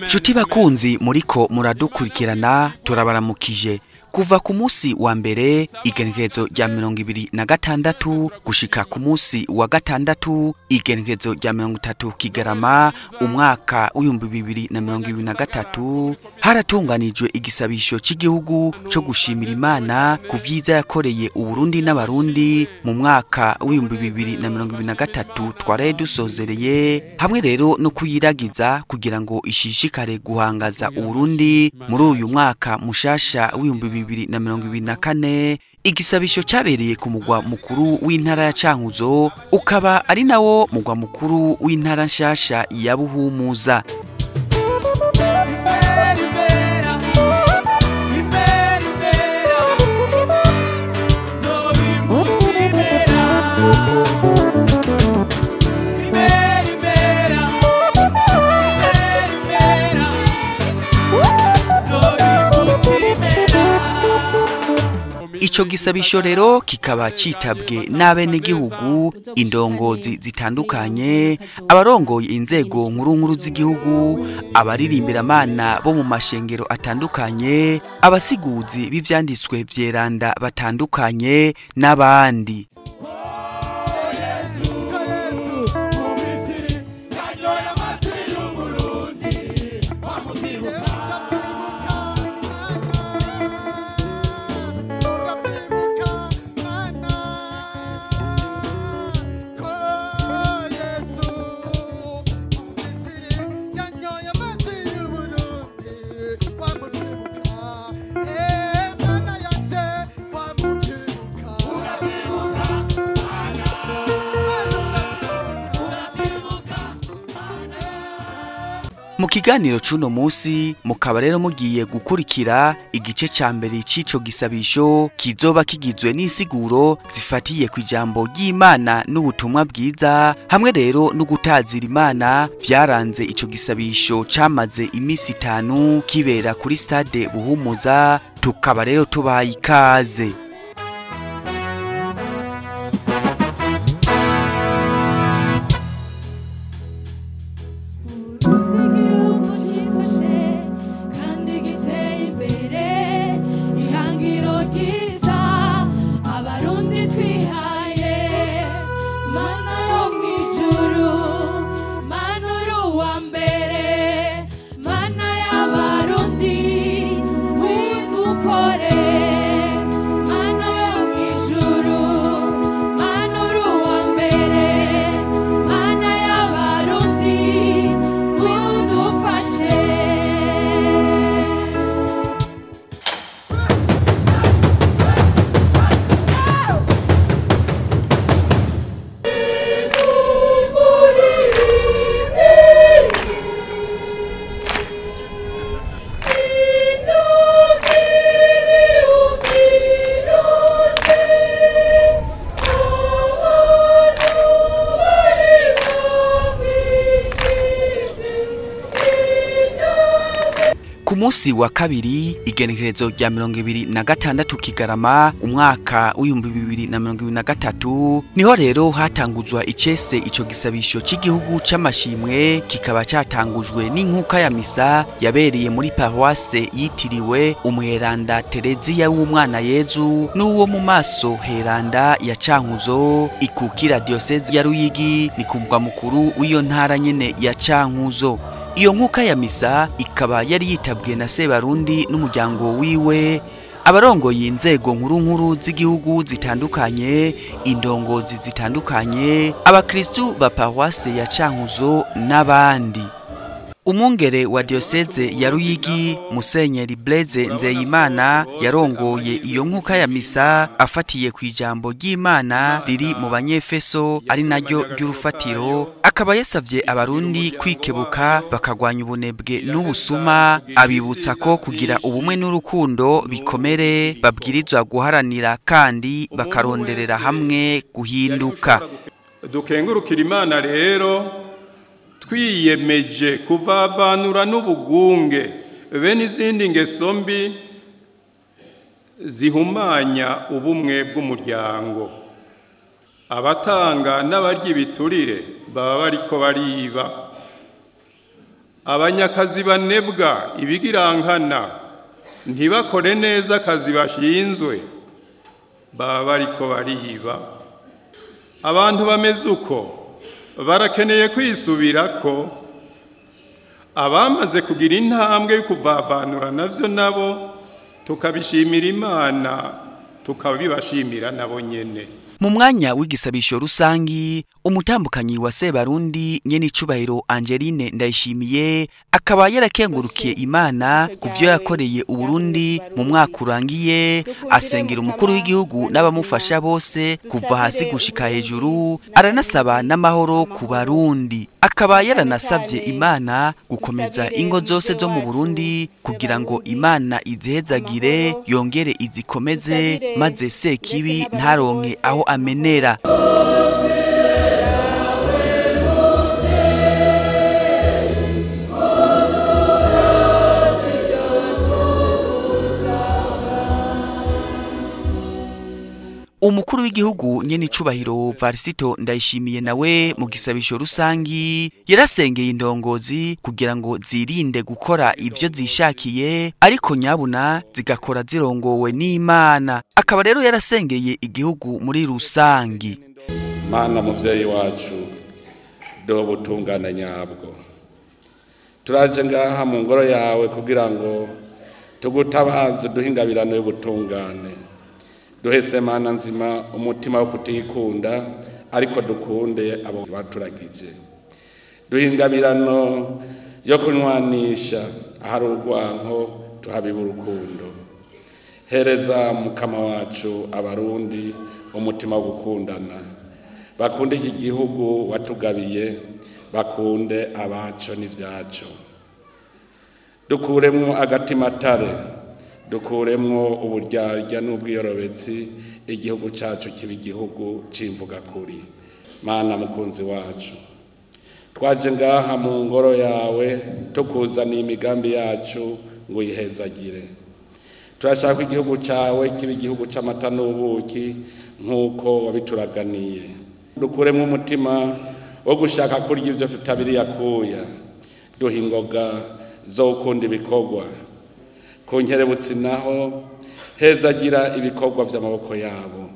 Nshuti bakunzi muriko muradukurikirana, turabaramukije. Kuva ku munsi wa mbere igenekerezo rya 26 gushika ku munsi wa gatandatu igenekerezo rya 30 Kigarama umwaka w'2023, haratunganijwe igisabisho cy'igihugu cyo gushimira Imana ku vyiza yakoreye Uburundi n'Abarundi mu mwaka w'2023 twaraye dusozereye, hamwe rero no kuyiragiza kugira ngo ishishikare guhangaza Uburundi muri uyu mwaka mushasha w'2024. Igisabisho cyabereye ku mugwa mukuru w'intara ya Cankuzo, ukaba ari nawo mugwa mukuru w'intara nshasha ya Buhumuza. Ico gisabisho rero kikaba citabwe n'abenegihugu, indongozi zitandukanye, abarongoye inzego nkuru nkuru z'igihugu, abaririmbira-mana bo mu mashengero atandukanye, abasiguzi b'ivyanditswe vyeranda batandukanye n'abandi. Mu kiganiro c'uno munsi mukaba rero mugiye gukurikira igice ca mbere c'ico gisabisho kizoba kigizwe n'insiguro zifatiye ku ijambo ry'Imana n'ubutumwa bwiza, hamwe rero no gutazira Imana vyaranze ico gisabisho camaze imisi 5 kibera kuri stade Buhumuza. Tukaba rero tubaye ikaze. Ku munsi wa kabiri igenekerezo rya 26 Kigarama umwaka w'2023 niho rero hatanguzwa icese ico gisabisho cy'igihugu c'amashimwe, kikaba catangujwe n'inkuka ya misa yabereye muri paroisse yitiriwe Umweranda Tereziya w'umwana Yezu n'uwo mu maso heranda ya Cankuzo, ikukira diocese ya Ruyigi, ni ku mugwa mukuru w'iyo ntara nyene ya Cankuzo. Iyo nkuka ya misa ikaba yari yitabwe na Sebarundi n'umuryango wiwe, abarongoye inzego nkuru nkuru z'igihugu zitandukanye, indongozi zitandukanye, abakristu ba paroisse ya Cankuzo n'abandi. Umwungere wa diocese ya Ruyigi Musenyeri Blaise Nzeyimana yarongoye iyo nkuka ya misa afatiye ku ijambo ry'Imana riri mu Banyefeso ari naryo ry'urufatiro, akaba yasavye Abarundi kwikebuka bakagwanya ubunebwe n'ubusuma, abibutsa ko kugira ubumwe n'urukundo bikomere babwirizwa guharanira kandi bakaronderera hamwe guhinduka. Dukengurukira Imana rero twiyemeje kuvavanura n'ubugunge be n'izindi ngeso mbi zihumanya ubumwe bw'umuryango. Abatanga n'abarya ibiturire baba bariko bariba. Abanyakazi banebwa ibigirankana ntibakore neza akazi bashinzwe, baba bariko bariba. Abantu bameze uko barakeneye kwisubirako. Abamaze kugira intambwe yo kuvavanura navyo nabo tukabishimira Imana, tukabibashimira nabo nyene. Mu mwanya w'igisabisho rusangi, umutambukanyi wa Sebarundi nyene icubahiro Angeline Ndayishimiye akaba yarakengurukiye Imana ku vyo yakoreye Uburundi mu mwaka urangiye, asengera umukuru w'igihugu n'abamufasha bose kuva hasi gushika hejuru, aranasaba n'amahoro ku Barundi. Akaba yaranasavye Imana gukomeza ingo zose zo mu Burundi kugira ngo Imana izihezagire yongere izikomeze, maze Sekibi ntaronke aho amenera. Umukuru w'igihugu nyene icubahiro Varisito Ndayishimiye nawe mu gisabisho rusangi yarasengeye indongozi kugira ngo zirinde gukora ivyo zishakiye, ariko nyabuna zigakora zirongowe n'Imana. Akaba rero yarasengeye igihugu muri rusangi. Mana muvyeyi wacu, do butungana nyabwo, turaje ngaha mu ngoro yawe kugira ngo tugutabaze, duhingabirano y'ubutungane. Duhese Mana nzima umutima wo kutikunda, ariko dukunde abo baturagije. Duhingabirano yo kunywanisha ahari urwanko tuhabiba urukundo. Hereza Mukama wacu Abarundi umutima wo gukundana, bakunde iki gihugu watugabiye, bakunde abaco n'ivyaco. Dukuremwo agatimatare, dukuremwo uburyarya n'ubwiyorobetsi, igihugu cacu kiba igihugu c'imvugakuri. Mana mukunzi wacu, twaje ngaha mu ngoro yawe tukuzaniye imigambi yacu ngo uyihezagire. Turashaka igihugu cawe kiba igihugu c'amata n'ubuki nk'uko wabituraganiye. Dukuremwo umutima wo gushaka kurya ivyo tutabiriyakuya, duha ingoga zo gukunda ibikorwa. Ku nkerebutsi naho hezagira ibikorwa vy'amaboko yabo,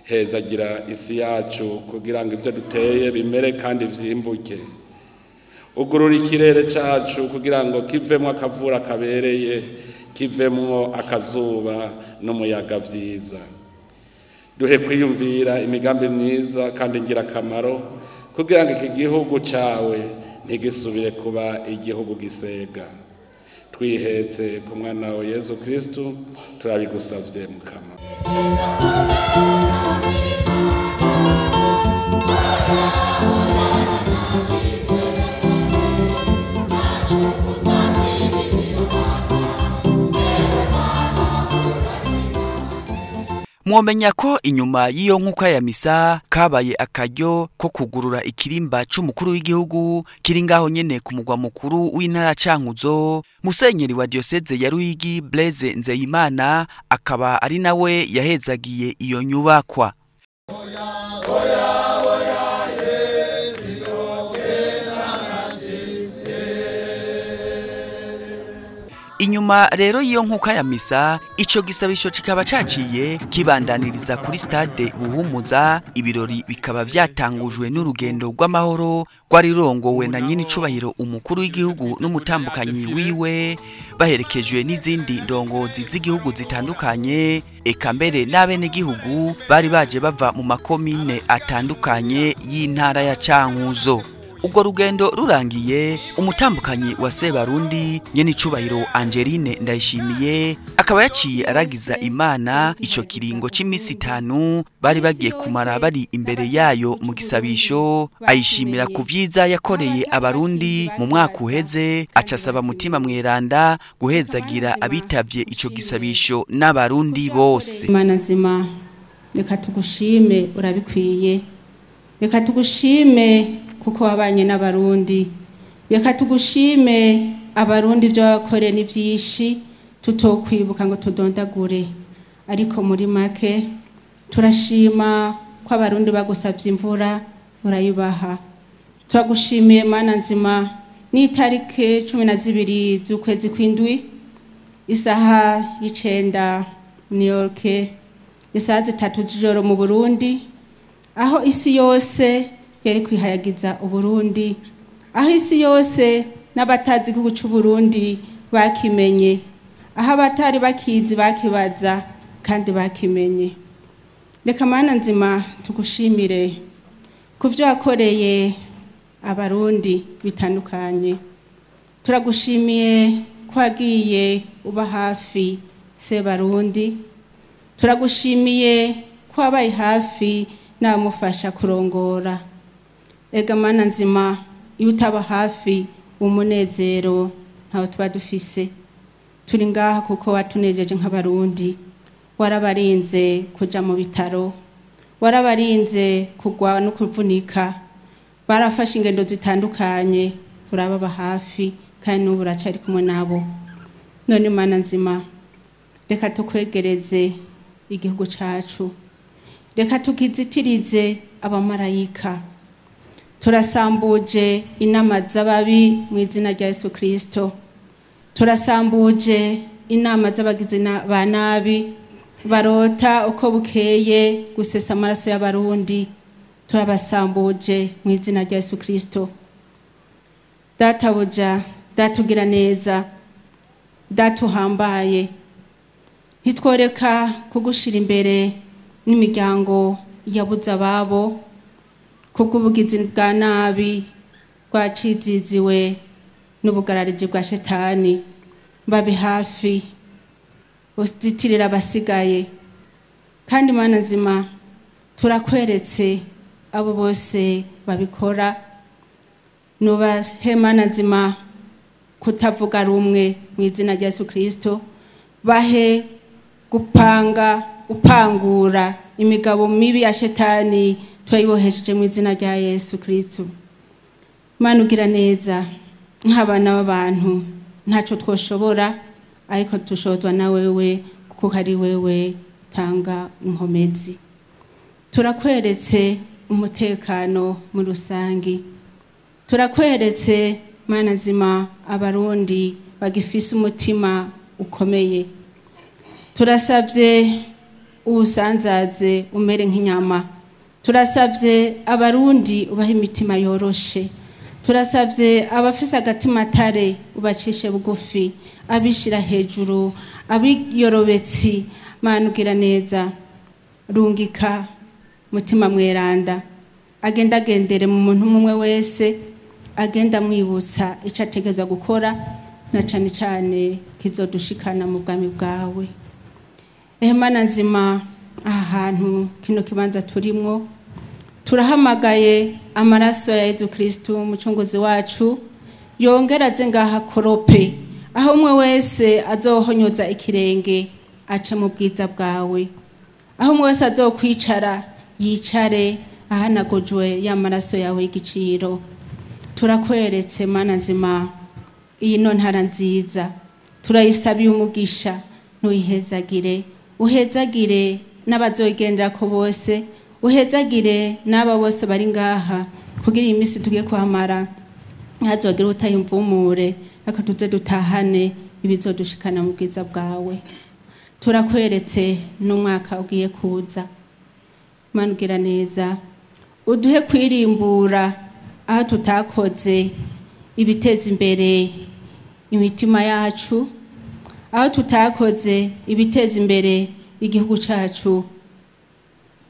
hezagira isi yacu kugira ngo ivyo duteye bimere kandi vyimbuke. Ugurura ikirere cacu kugira ngo kivemwo akavura kabereye, kivemwo akazuba n'umuyaga vyiza. Duhe kwiyumvira imigambi myiza kandi ngirakamaro kugira ngo iki gihugu cawe ntigisubire kuba igihugu gisega. Twihetse ku mwana wa Yezu Kristu, turabigusavye Mukama. Mwomenya ko inyuma y'iyo nkuka ya misa kabaye akaryo ko kugurura ikirimba c'umukuru w'igihugu kiri ngaho nyene ku mugwa mukuru w'intara Cankuzo. Musenyeri wa diocese ya Ruyigi Blaise Nzeyimana akaba ari nawe yahezagiye iyo nyubakwa. Inyuma rero y'iyo nkuka ya misa, ico gisabisho kikaba caciye kibandaniriza kuri stade Buhumuza. Ibirori bikaba vyatangujwe n'urugendo rw'amahoro rwari rurongowe na nyene icubahiro umukuru w'igihugu n'umutambukanyi wiwe, baherekejwe n'izindi ndongozi z'igihugu zitandukanye, eka mbere n'abenegihugu bari baje bava mu makomine atandukanye y'intara ya Cankuzo. Ubwo rugendo rurangiye, umutambukanyi wa Sebarundi nyene icubahiro Angeline Ndayishimiye akaba yaciye aragiza Imana ico kiringo c'imisi 5 bari bagiye kumara bari imbere yayo mu gisabisho, ayishimira ku vyiza yakoreye Abarundi mu mwaka uheze, acasaba Mutima Mweranda guhezagira abitavye ico gisabisho n'Abarundi bose. Imana nzima, reka tugushime, urabikwiye. Reka tugushime kuko wabanye n'Abarundi. Reka tugushime, Abarundi ibyo bakore ni byinshi tutokwibuka ngo tudondagure, ariko muri make turashima ko Abarundi bagusavye imvura urayibaha. Turagushimiye Mana nzima Ni itariki 12 z'ukwezi kw'indwi, isaha y'icenda New York, isaha 3 z'ijoro mu Burundi, aho isi yose yari kwihayagiza Uburundi, aho isi yose n'abatazi igihugu c'Uburundi bakimenye, aho abatari bakizi bakibaza kandi bakimenye. Reka Mana nzima tugushimire ku byo wakoreye Abarundi bitandukanye. Turagushimiye ko wagiye uba hafi Sebarundi, turagushimiye ko wabaye hafi n'abamufasha kurongora. Ega Mana nzima, iyo utaba hafi umunezero ntawo tuba dufise. Turi ngaha kuko watunejeje nk'Abarundi, warabarinze kuja mu bitaro, warabarinze kugwa no kuvunika, barafashe ingendo zitandukanye, urababa hafi kandi n'ubu uracari kumwe nabo. None Mana nzima, reka tukwegereze igihugu cacu, reka tukizitirize abamarayika. Turasambuje inama z'ababi mu izina rya Yesu Kristo, turasambuje inama z'abagizi ba nabi barota uko bukeye gusesa amaraso y'Abarundi, turabasambuje mu izina rya Yesu Kristo. Databuja, datugira neza, datuhambaye, ntitworeka kugushira imbere n'imiryango yabuze ababo kubw'ubugizi bwa nabi bwaciziziwe n'ubugarariji bwa shetani. Babe hafi, uzitirira abasigaye. Kandi Mana nzima, turakweretse abo bose babikora, nubahe Mana nzima kutavuga rumwe mu izina rya Yesu Kristo, bahe gupanga upangura imigabo mibi ya shetani twayibohesheje mu izina rya Yesu Kristo. Mana ugira neza, nk'abana b'abantu ntacyo twoshobora, ariko tushobozwa na wewe kuko ari wewe tanga inkomezi. Turakweretse umutekano muri rusangi, turakweretse Mana nzima Abarundi bagifise umutima ukomeye. Turasavye ubusanzaze umere nk'inyama, turasavye Abarundi ubahe imitima yoroshe, turasavye abafise agatima tare ubacishe bugufi, abishira hejuru, abiyorobetsi. Mana ugira neza, rungika mutima mweranda agenda agendere mu muntu umwe wese, agenda amwibutsa ico ategerezwa gukora, na cane cane kizodushikana mu bwami bwawe. Ehe Mana nzima, aha hantu kino kibanza turimwo, turahamagaye amaraso ya Yezu Kristo umucunguzi wacu, yongera aze ngaha korope, aho umwe wese azohonyoza ikirenge aca mu bwiza bwawe, aho umwe wese azokwicara yicare ahanagujwe ya maraso yawe y'igiciro. Turakweretse Mana nzima iyi no ntara nziza, turayisabiye umugisha, ntuyihezagire, uhezagire n'abazoyigenderako bose, uhezagire n'aba bose bari ngaha, kugira iyi minsi tugiye kuhamara ntihazogire utayimvumure, ariko tuze dutahane ibizodushikana mu bwiza bwawe. Turakweretse n'umwaka ugiye kuza. Mana ugira neza, uduhe kwirimbura aho tutakoze ibiteza imbere imitima yacu, aho tutakoze ibiteza imbere igihugu cacu,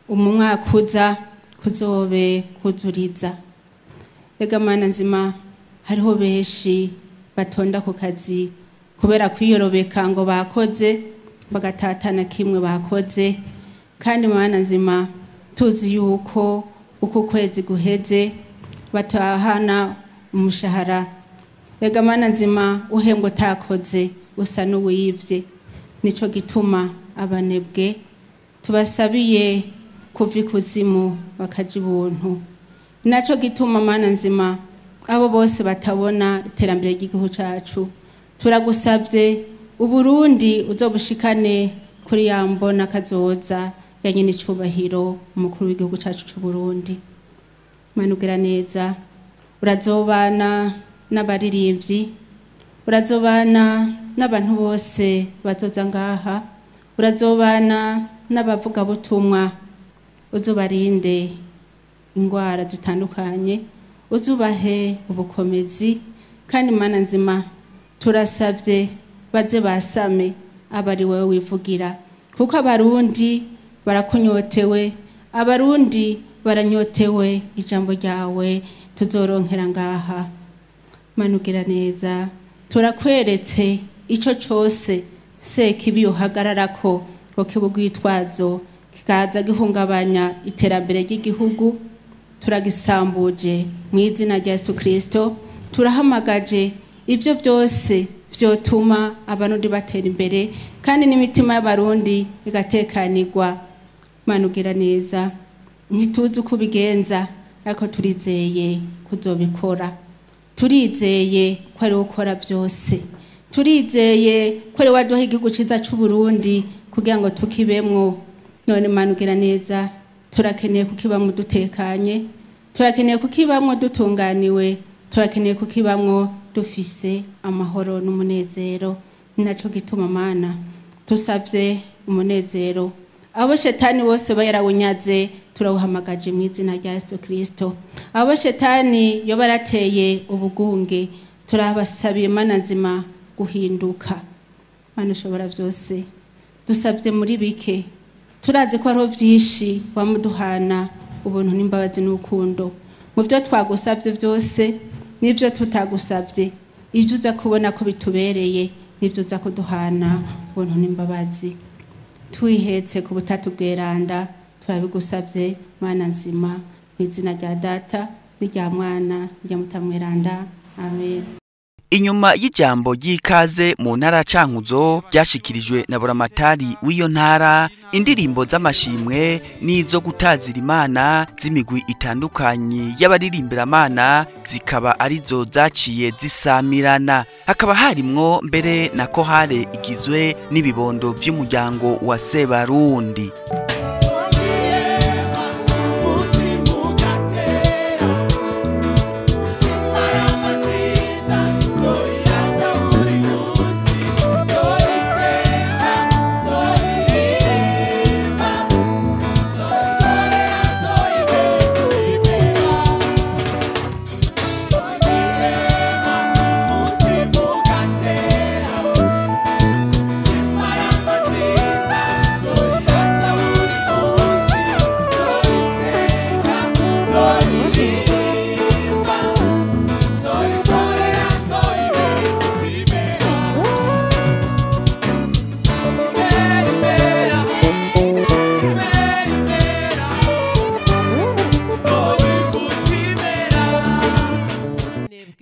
umwaka uza kuzobe kuzuriza. Ega Mana nzima, hariho benshi batonda ku kazi kubera kwiyorobeka ngo bakoze, bagatatana kimwe bakoze. Kandi Mana nzima, tuzi yuko uko kwezi guheze batahana umushahara. Ega Mana nzima, uhembwa utakoze usa n'uwivye. Nico gituma abanebwe tubasabiye kuva ikuzimu bakaja ibuntu. Naco gituma Mana nzima abo bose batabona iterambere ry'igihugu cacu, turagusavye Uburundi uzobushikane kuri ya mbona kazoza ya nyene icubahiro umukuru w'igihugu cacu c'Uburundi. Mana ugira neza, urazobana n'abaririmbyi, urazobana n'abantu bose bazoza ngaha, urazobana n'abavugabutumwa, uzubarinde ingwara zitandukanye, uzubahe ubukomezi. Kandi Mana nzima, turasavye baze basame abari wewe wivugira, kuko Abarundi barakunyotewe, Abarundi baranyotewe ijambo ryawe tuzoronkera ngaha. Manugira neza, turakweretse ico cose sekibi uhagararako ngo kibe urwitwazo kikaza gihungabanya iterambere ry'igihugu, turagisambuje mu izina rya Yesu Kristo. Turahamagaje ivyo byose vyotuma Abarundi batera imbere kandi n'imitima y'Abarundi igatekanirwa. Manugira neza, ntituzi uko ubigenza ariko turizeye kuzobikora, turizeye ko ari ukora byose, turizeye ko ari waduha igihugu ciza c'u Burundi kugira ngo tukibemwo. None Manugira neza, turakeneye kukibamwo dutekanye, turakeneye kukibamwo dutunganiwe, turakeneye kukibamwo dufise amahoro n'umunezero. Ni naco gituma Mana tusavye umunezero, abo shetani bose bayarawunyaze turawuhamagaje mu izina rya Yesu Kristo. Abo shetani yo barateye ubugunge, turabasabiye Mana nzima guhinduka. Mana ushobora byose, dusavye muri bike, turazi ko hariho vyinshi wamuduhana ubuntu n'imbabazi n'urukundo. Mu vyo twagusavye byose n'ivyo tutagusavye, ivyo uza kubona ko bitubereye n'ivyo uza kuduhana ubuntu n'imbabazi. Twihetse ku butatu bweranda, turabigusavye Mana nzima, mu izina rya Data n'irya Mwana n'irya Mutamweranda, amen. Inyuma y'ijambo ry'ikaze mu ntara Cankuzo ryashikirijwe na buramatari w'iyo ntara, indirimbo z'amashimwe n'izo gutazira Imana z'imigwi itandukanye y'abaririmbira-Mana zikaba arizo zaciye zisamirana. Hakaba harimwo mbere na kohare igizwe n'ibibondo vy'umuryango wa Sebarundi.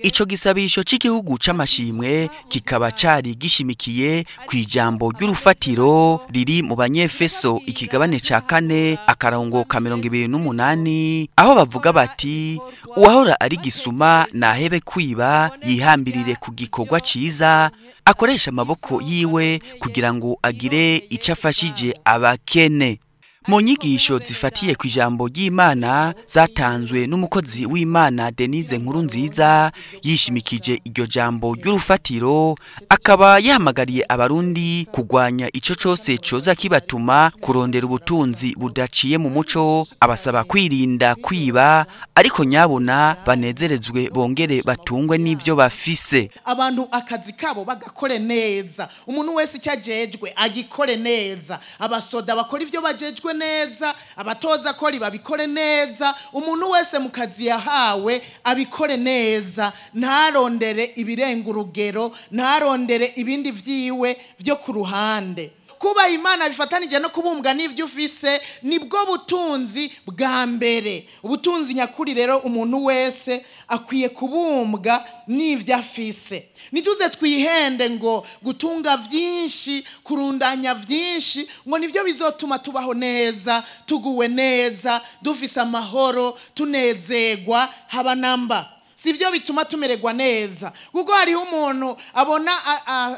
Ico gisabisho c'igihugu c'amashimwe kikaba cari gishimikiye kwijambo ry'urufatiro riri mu Banyefeso ikigabane ca 4 akarongo ka 28, aho bavuga bati uwahora ari gisuma nahebe kwiba, yihambirire ku gikorwa ciza, akoresha amaboko yiwe kugira ngo agire ico afashije abakene. Mu nyigisho zifatiye ku ijambo ry'Imana zatanzwe n'umukozi w'Imana Denise Nkurunziza, yishimikije iryo jambo ry'urufatiro, akaba yahamagariye Abarundi kugwanya ico cose coza kibatuma kurondera ubutunzi budaciye mu muco, abasaba kwirinda kwiba, ariko nyabona banezerezwe bongere batungwe n'ivyo bafise. Abantu akazi kabo bagakore neza, umuntu wese icyajejwe agikore neza, abasoda bakora ivyo bajejwe neza, abatoza kori babikore neza, umuntu wese mu kazi yahawe abikore neza, ntarondere ibirenga urugero, ntarondere ibindi vyiwe vyo ku ruhande. Kuba Imana bifatanije no kubumbwa n'ivyo ufise nibwo butunzi bwa mbere. Ubutunzi nyakuri rero umuntu wese akwiye kubumbwa n'ivyo afise. Nituze twihende ngo gutunga vyinshi, kurundanya vyinshi ngo nivyo bizotuma tubaho neza, tuguwe neza, dufise amahoro, tunezegwa haba namba. Sivyo bituma tumererwa neza, kuko hariho umuntu abona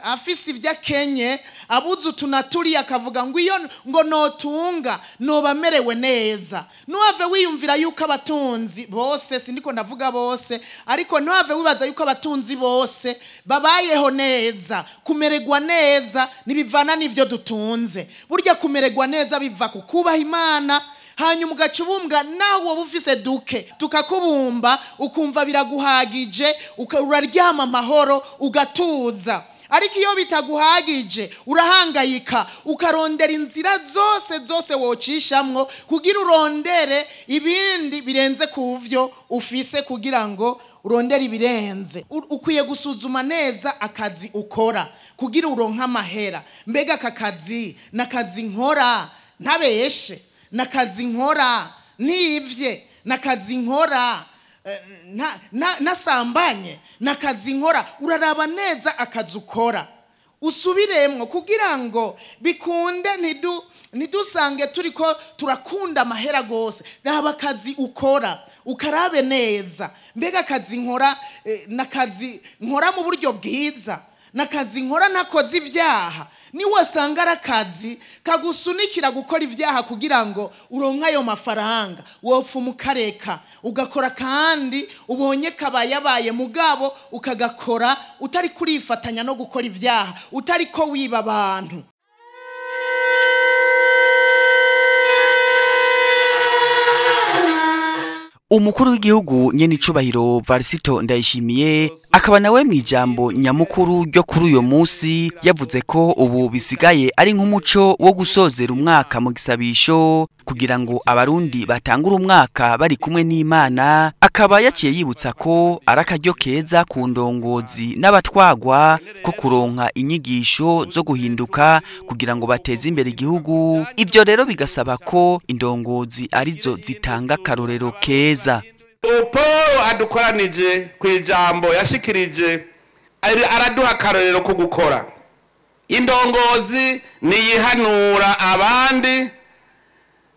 afise ibyo akenye, abuze utunaturi, akavuga ngo iyo ngo notunga noba merewe neza. Ntuhave wiyumvira yuko abatunzi bose, sindiko ndavuga bose, ariko ntuhave wibaza yuko abatunzi bose babayeho neza. Kumererwa neza ntibivana n'ivyo dutunze. Burya kumererwa neza biva ku kubaha Imana, hanyuma ugaca ubumbwa nawe woba ufise duke, tukakubumba ukumva biraguhagije, uraryama amahoro, ugatuza. Ariko iyo bitaguhagije urahangayika, ukarondera inzira zose zose wocishamwo kugira urondere ibindi birenze kuvyo ufise, kugira ngo urondere ibirenze. Ukwiye gusuzuma neza akazi ukora kugira uronke amahera. Mbega aka kazi nakazi nkora ntabeshe, nakazi nkora nivye, nakazi nkora nasambanye, nakazi nkora. Uraraba neza akazi ukora, usubiremwo kugira ngo bikunde, ntidusange turiko turakunda amahera gose. Raba akazi ukora ukarabe neza. Mbega akazi nkora nakazi nkora mu buryo bwiza, nakazi nkora ntakoze ibyaha. Niwasanga ari akazi kagusunikira gukora ibyaha kugira ngo uronke ayo mafaranga, wopfa umukareka ugakora, kandi ubonye kabayabaye mugabo ukagakora utari kurifatanya no gukora ibyaha, utari ko wiba abantu. Umukuru w'igihugu nyene icubahiro Varisito Ndayishimiye akaba nawe mu ijambo nyamukuru ryo kuri uyo munsi yavuze ko ubu bisigaye ari nk'umuco wo gusozera umwaka mu gisabisho kugira ngo abarundi batangure umwaka bari kumwe n'Imana. Akaba yaciye yibutsa ko ari akaryo keza ku ndongozi n'abatwagwa ko kuronka inyigisho zo guhinduka kugira ngo bateze imbere igihugu. Ibyo rero bigasaba ko indongozi arizo zitanga akarorero keza. Paul adukoranije ku ijambo yashikirije, araduha akarorero ko gukora. Indongozi niyihanura abandi,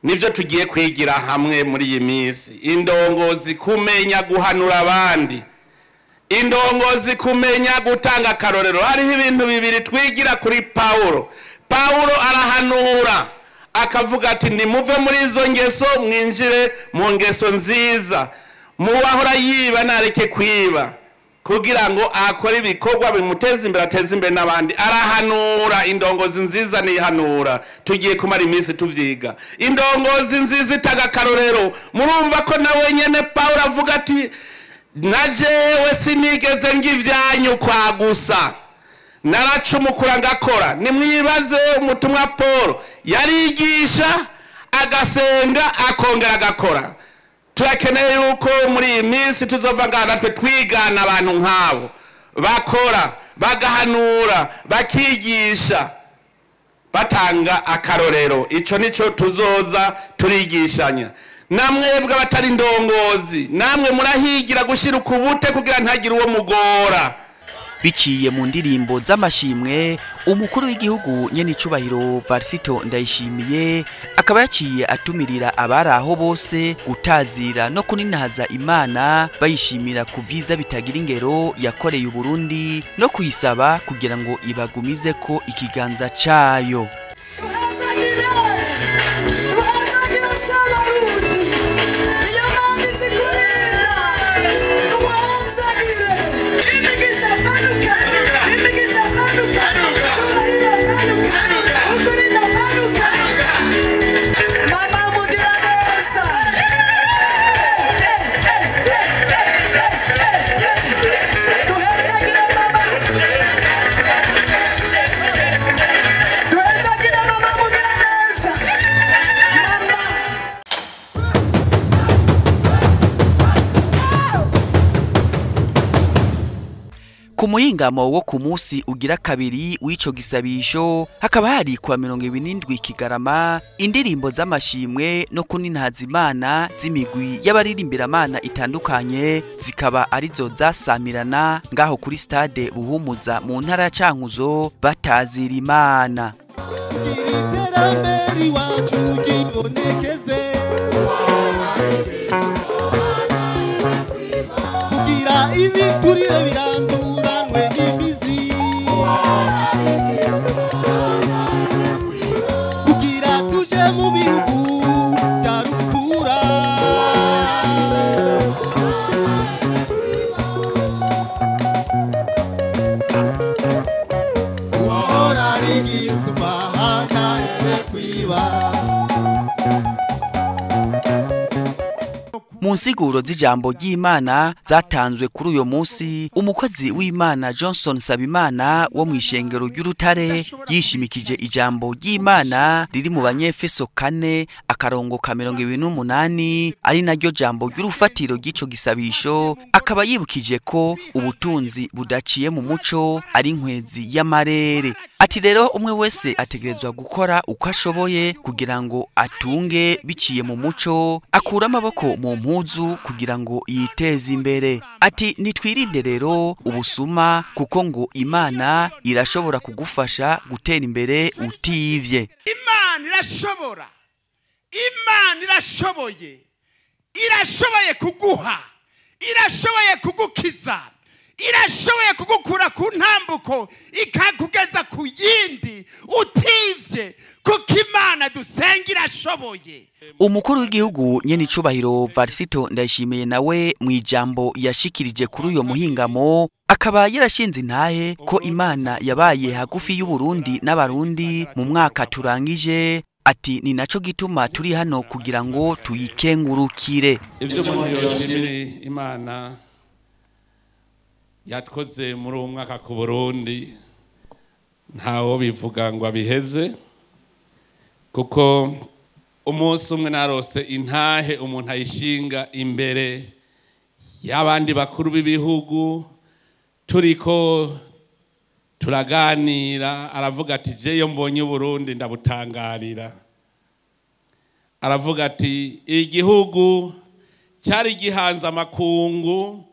nivyo tugiye kwigira hamwe muri iyi minsi. Indongozi kumenya guhanura abandi, indongozi kumenya gutanga akarorero. Hariho ibintu bibiri twigira kuri Paulo. Paulo arahanura akavuga ati nimuve muri izo ngeso mwinjire mu ngeso nziza, muwahora yiba nareke kwiba, kugira ngo akore ibikorwa bimuteza imbere, ateze imbere n'abandi. Arahanura. Indongozi nziza nihanura, tugiye kumara iminsi tuvyiga. Indongozi nziza itaga akarorero. Murumva ko nawe nyene Paulo avuga ati na jewe sinigeze ngivyanyu kwa gusa, naracumukura ngakora. Nimwibaze umutumwa Paul yarigisha agasenga akongera agakora. Turakeneye yuko muri iyi minsi tuzova ngaha natwe twigana abantu nk'abo bakora, bagahanura, bakigisha, batanga akarorero. Ico nico tuzoza turigishanya. Namwebwe abatari indongozi, namwe murahigira gushira ukubute kugira ntagire uwo mugora. Biciye mu ndirimbo z'amashimwe, umukuru w'igihugu nyene icubahiro Varisito Ndayishimiye akaba yaciye atumirira abari aho bose gutazira no kuninahaza Imana, bayishimira ku vyiza bitagira ingero yakoreye Uburundi no kuyisaba kugira ngo ibagumize ko ikiganza cayo. Ku muhingamo wo ku munsi ugira kabiri w'ico gisabisho hakaba hari kuwa 27 Kigarama indirimbo z'amashimwe no kuninahaza Imana z'imigwi y'abaririmbira itandukanye zikaba arizo zasamirana ngaho kuri stade Buhumuza mu ntara ya Cankuzo batazira Imana. Mu nsiguro z'ijambo ry'Imana zatanzwe kuri uyo munsi, umukozi w'Imana Johnson Sabimana wo mu ishengero ry'Urutare yishimikije ijambo ry'Imana riri mu Banyefeso 4 akarongo ka 28, ari naryo jambo ry'urufatiro ry'ico gisabisho, akaba yibukije ko ubutunzi budaciye mu muco ari inkwezi y'amarere. Ati rero umwe wese ategerezwa gukora uko ashoboye kugira ngo atunge biciye mu muco, akura amaboko mu mpuzu kugira ngo yiteze imbere. Ati nitwirinde rero ubusuma, kuko ngo Imana irashobora kugufasha gutera imbere utivye. Imana irashobora, Imana irashoboye, irashoboye kuguha, irashoboye kugukiza, irashoboye kugukura ku ntambuko ikakugeza ku yindi utivye, kuko Imana dusenga irashoboye. Umukuru w'igihugu nyene icubahiro Varisito Ndayishimiye nawe mu ijambo yashikirije kuri uyo muhingamo akaba yarashinze intahe ko Imana yabaye hagufi y'u Burundi n'abarundi mu mwaka turangije. Ati ni naco gituma turi hano kugira ngo tuyikengurukire. Ivyo umuntu yoshimira Imana yatkoze muri uwo mwaka ku Burundi ntawo bivuga ngo abiheze, kuko umunsi umwe narose intahe umuntu ayishinga imbere y'abandi bakuru b'ibihugu, turiko turaganira, aravuga ati jeyo mbonye Burundi ndabutangarira. Aravuga ati igihugu cyari gihanze amakungu,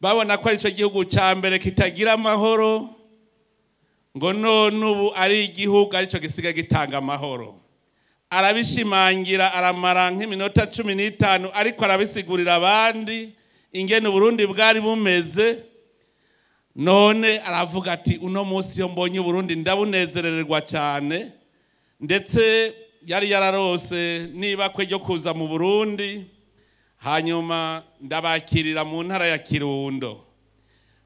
babona ko arico gihugu ca mbere kitagira amahoro, ngo none ubu ari igihugu arico gisiga gitanga amahoro. Arabishimangira, aramara nk'iminota 15 ariko arabisigurira abandi ingene Burundi bwari bumeze. None aravuga ati uno munsi yo mbonye Burundi ndabunezererwa cyane, ndetse yari yararose niba kwe ryo kuza mu Burundi. Hanyuma ndabakirira mu ntara ya Kirundo,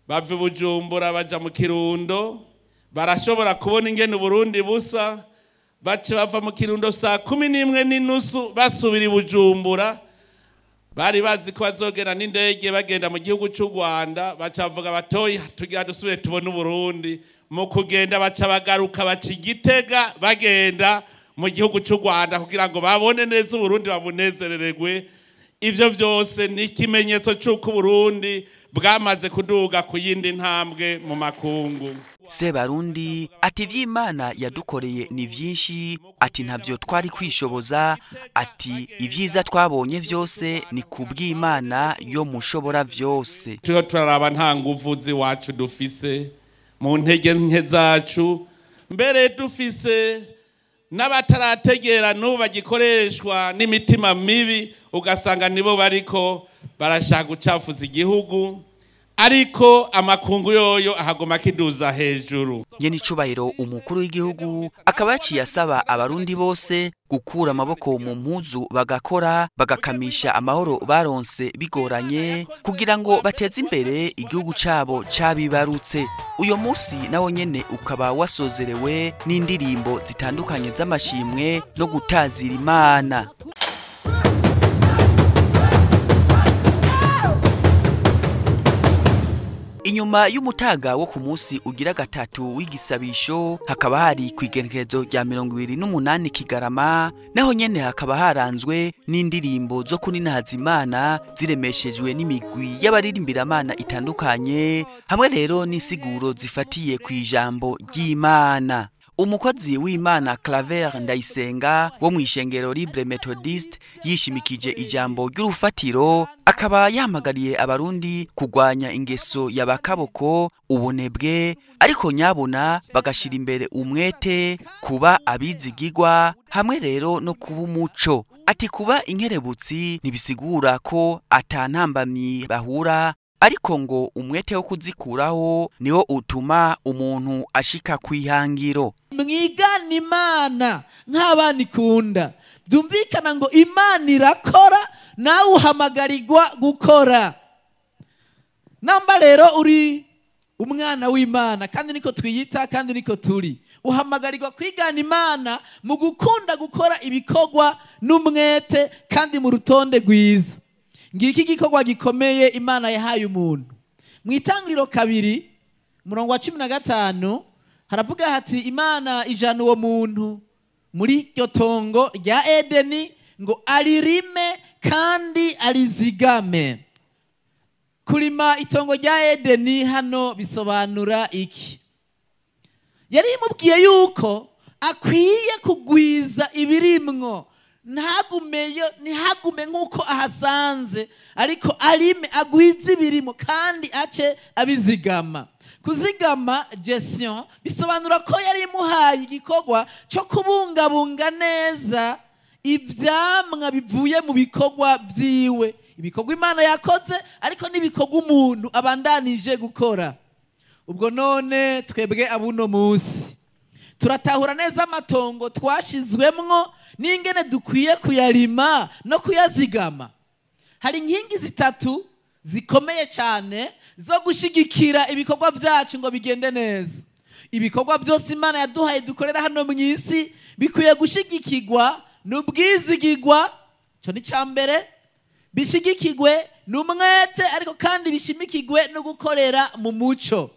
bava Bujumbura baja mu Kirundo, barashobora kubona ingene Burundi busa. Bace bava mu Kirundo saa 11:30 basubira i Bujumbura. Bari bazi ko bazogera n'indege bagenda mu gihugu cy'u Rwanda, baca bavuga batoyi tugira dusubire tubone Burundi. Mu kugenda baca bagaruka baca Igitega bagenda mu gihugu cy'u Rwanda kugira ngo babone neza Burundi babunezerererwe. Ivyo vyose ni ikimenyetso c'uko Burundi bwamaze kuduga ku yindi ntambwe mu makungu. Sebarundi ati ivy'Imana yadukoreye ni vyinshi, ati ntavyo twari kwishoboza, ati ivyiza twabonye vyose ni kubw'Imana yo mushobora vyose. Turiho turaraba nta nguvu z'iwacu dufise mu ntege nke zacu, mbere dufise n'abatarategera n'ubu bagikoreshwa n'imitima mibi, ugasanga nibo bariko barashaka gucafuza igihugu, ariko amakungu yoyo ahagoma kiduza hejuru. Nyene icubahiro umukuru w'igihugu akaba yaciye asaba abarundi bose gukura amaboko mu mpuzu bagakora, bagakamisha amahoro baronse bigoranye kugira ngo bateze imbere igihugu cabo cabibarutse. Uyo munsi nawo nyene ukaba wasozerewe n'indirimbo zitandukanye z'amashimwe no gutazira Imana. Inyuma y'umutaga wo ku munsi ugira gatatu w'igisabisho hakaba hari kwigenekerezo rya 28 Kigarama, naho nyene hakaba haranzwe n'indirimbo zo kuninahaza Imana ziremeshejwe n'imigwi y'abaririmbira itandukanye, hamwe rero n'insiguro zifatiye ku ijambo ry'Imana. Umukozi w'Imana Claver Ndayisenga wo mu ishengero Libre Methodiste yishimikije ijambo ry'urufatiro, akaba yahamagariye abarundi kugwanya ingeso y'abakaboko, ubunebwe, ariko nyabona bagashira imbere umwete, kuba abizigigwa hamwe rero no kuba umuco. Ati kuba inkerebutsi ntibisigura ko atantambamyi bahura, ariko ngo umwete wo kuzikuraho niwo utuma umuntu ashika kwihangiro. Mwigana Imana nk'abana ikunda, byumvikana ngo Imana irakora nawe uhamagarirwa gukora. Namba rero uri umwana w'Imana, kandi niko twiyita kandi niko turi, uhamagarirwa kwigana Imana mu gukunda gukora ibikorwa n'umwete kandi mu rutonde rwiza. Ngiki gikorwa gikomeye Imana yahaye umuntu. Mu Itangiriro 2 umurongo wa 15 haravuga hati Imana ijana uwo muntu muri iryo tongo rya Edeni ngo aririme kandi arizigame. Kurima itongo rya Edeni hano bisobanura iki? Yari imubwiye yuko akwiye kugwiza ibirimwo, ntagumeyo, ntihagume nk'uko ahasanze, ariko arime agwize ibirimo kandi ace abizigama. Kuzigama, gestion, bisobanura ko yari imuhaye igikorwa cyo kubungabunga neza ivyamwa bivuye mu bikorwa vyiwe, ibikorwa Imana yakoze ariko n'ibikorwa umuntu abandanije gukora. Ubwo none twebwe abuno munsi turatahura neza amatongo twashizwemwo n'ingene dukwiye kuyarima no kuyazigama. Hari inkingi zitatu zikomeye cyane zo gushigikira ibikorwa byacu ngo bigende neza. Ibikorwa byose Imana yaduhaye dukorera hano mu isi bikwiye gushigikirwa n'ubwizigirwa, cyo ni cyambere, bishigikirwe n'umwete, ariko kandi bishimikirwe no gukorera mu muco.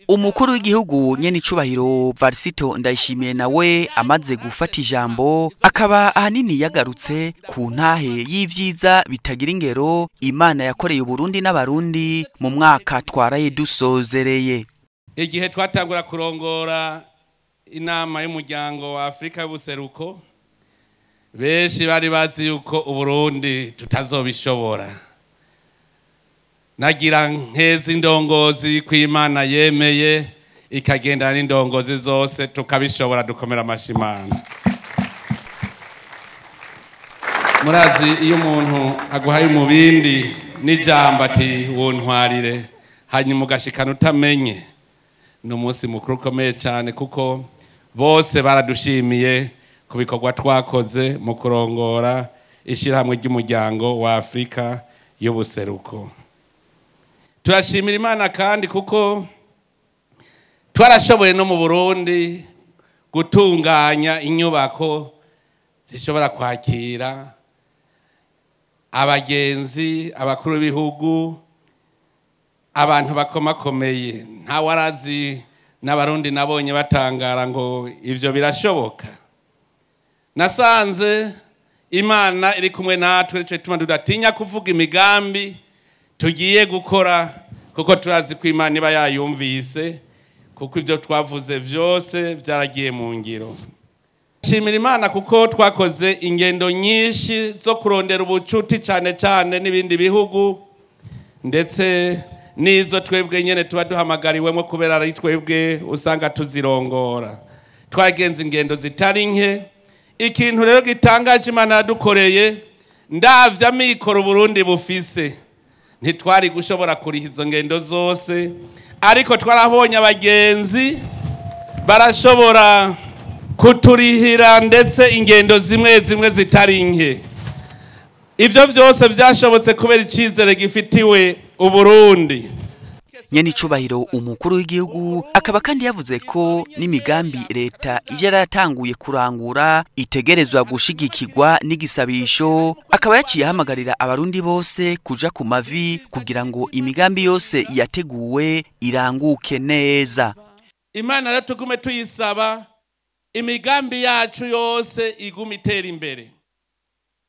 Umukuru w'igihugu nyene icubahiro Varisito Ndayishimiye nawe amaze gufata ijambo, akaba ahanini yagarutse ku ntahe y'ivyiza bitagira ingero Imana yakoreye Uburundi n'Abarundi mu mwaka twaraye dusozereye. Igihe twatangura kurongora inama y'umuryango wa Afrika y'ubuseruko, benshi bari bazi yuko Uburundi tutazobishobora. Nagira nkeza indongozi kw'Imana yemeye ikagendana n'indongozi zose tukabishobora, dukomera amashimana. Murazi iyo umuntu aguhaye umubindi n'ijambo ati wuntwarire, hanyuma ugashikana utamenye, ni umunsi mukuru ukomeye cyane, kuko bose baradushimiye ku bikorwa twakoze mu kurongora ishyirahamwe ry'umuryango wa Afrika y'ubuseruko. Turashimira Imana kandi kuko twarashoboye no mu Burundi gutunganya inyubako zishobora kwakira abagenzi, abakuru b'ibihugu, abantu bakomakomeye. Ntawarazi n'Abarundi nabonye batangara ngo ivyo birashoboka. Nasanze Imana iri kumwe natwe, nico gituma tudatinya kuvuga imigambi tugiye gukora, kuko turazi ko Imana iba yayumvise, kuko ivyo twavuze vyose byaragiye mu ngiro. Shimira Imana kuko twakoze ingendo nyinshi zo kurondera ubucuti cyane cyane n'ibindi bihugu, ndetse n'izo twebwe nyene tuba duhamagariwemo kubera ari twebwe usanga tuzirongora. Twagenze ingendo zitari nke. Ikintu rero gitangaje Imana yadukoreye, ndavya amikoro Burundi bufise, ntitwari gushobora kuriha izo ngendo zose, ariko twarabonye abagenzi barashobora kuturihira ndetse ingendo zimwe zimwe zitari nke. Ivyo vyose vyashobotse kubera icizere gifitiwe Uburundi. Nyene icubahiro umukuru w'igihugu akaba kandi yavuze ko n'imigambi leta yaratanguye kurangura itegerezwa gushigikirwa n'igisabisho, akaba yaciye ahamagarira Abarundi bose kuja ku mavi kugira ngo imigambi yose yateguwe iranguke neza. Imana rero tugume tuyisaba imigambi yacu yose igume itera imbere.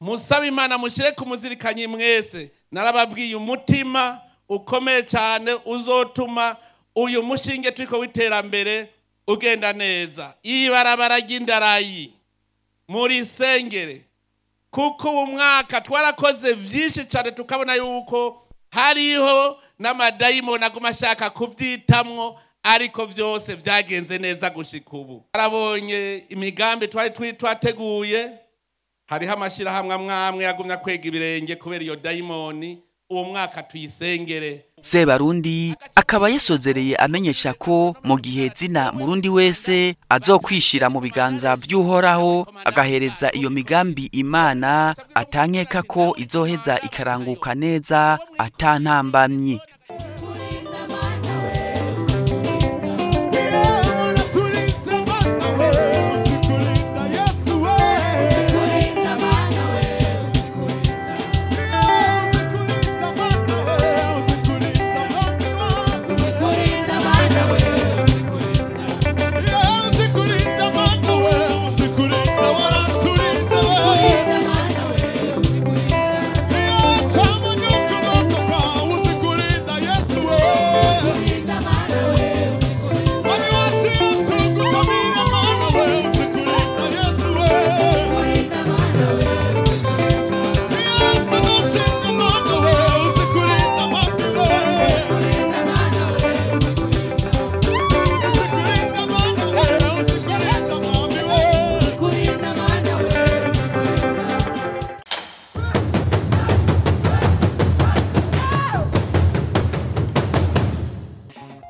Musabe Imana mushire ku muzirikanyi mwese. Narababwiye umutima ukomeye cyane uzotuma uyu mushinge turiko w'iterambere ugenda neza. Ibarabara ry'indarayi muri sengere, kuko uyu mwaka twarakoze vyinshi cyane tukabona yuko hariho n'amadayimoni aguma ashaka kubyitamwo, ariko vyose vyagenze neza gushika ubu. Twarabonye imigambi twari twateguye, hariho amashirahamwe amwe yagumya kwega ibirenge kubera iyo dayimoni. Uwo mwaka tuyisengere. Sebarundi akaba yasozereye amenyesha ko mu gihe zina Murundi wese azokwishira mu biganza vy'Uhoraho agahereza iyo migambi Imana, atankeka ko izoheza ikaranguka neza atantambamyi.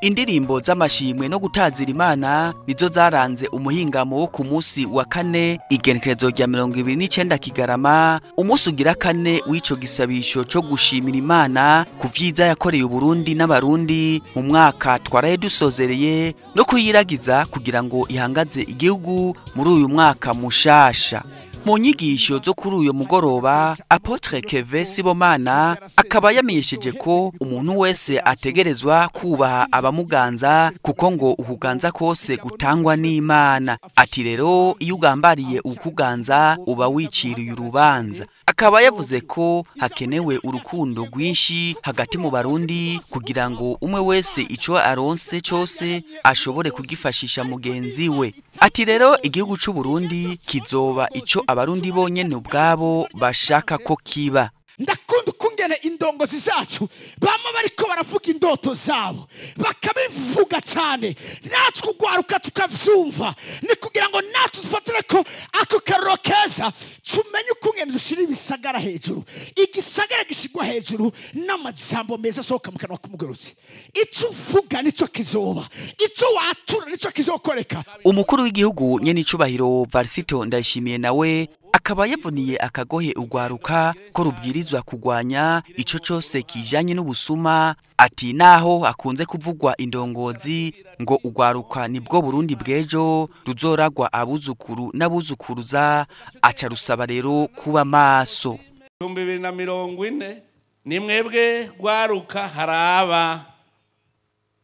Indirimbo z'amashimwe no gutazira Imana nizo zaranze umuhingamo wo ku munsi wa kane, igenekerezo rya 29 Kigarama, umunsi ugira kane w'ico gisabisho co gushimira Imana ku vyiza yakoreye Uburundi n'Abarundi mu mwaka twaraye dusozereye, no kuyiragiza kugira ngo ihangaze igihugu muri uyu mwaka mushasha. Mu nyigisho zo kuri uyu mugoroba, Apotre Keve Sibomana akaba yamenyesheje ko umuntu wese ategerezwa kubaha abamuganza, kuko ngo ukuganza kose gutangwa n'Imana. Ati rero iyo ugambariye ukuganza uba wiciriye urubanza. Akaba yavuze ko hakenewe urukundo rwinshi hagati mu Barundi kugira ngo umwe wese ico aronse cose ashobore kugifashisha mugenzi we. Ati rero igihugu c'u Burundi kizoba ico Abarundi bonyene ubwabo bashaka ko kiba. Ndakunda ukungene indongozi zacu bama bariko baravuga indoto zabo bakabivuga cyane, natwe ugwaruka tukavyumva, ni kugira ngo natwe dufatire ko ako karoro keza, tumenye ukungene dushira ibisagara hejuru. Igisagara gishigwa hejuru n'amajambo meza asohoka mu kanwa k'umugorozi. Ico uvuga nico kizoba, ico watura nico kizokoreka. Umukuru w'igihugu nyene icubahiro Varisito Ndayishimiye nawe akaba yavuniye akagohe ugwaruka ko rubwirizwa kugwanya ico cose kijanye n'ubusuma. Ati naho akunze kuvugwa indongozi ngo ugwaruka nibwo Burundi bw'ejo ruzoragwa abuzukuru n'abuzukuruza, aca rusaba rero kuba maso. 2040 ni mwebwe gwaruka haraba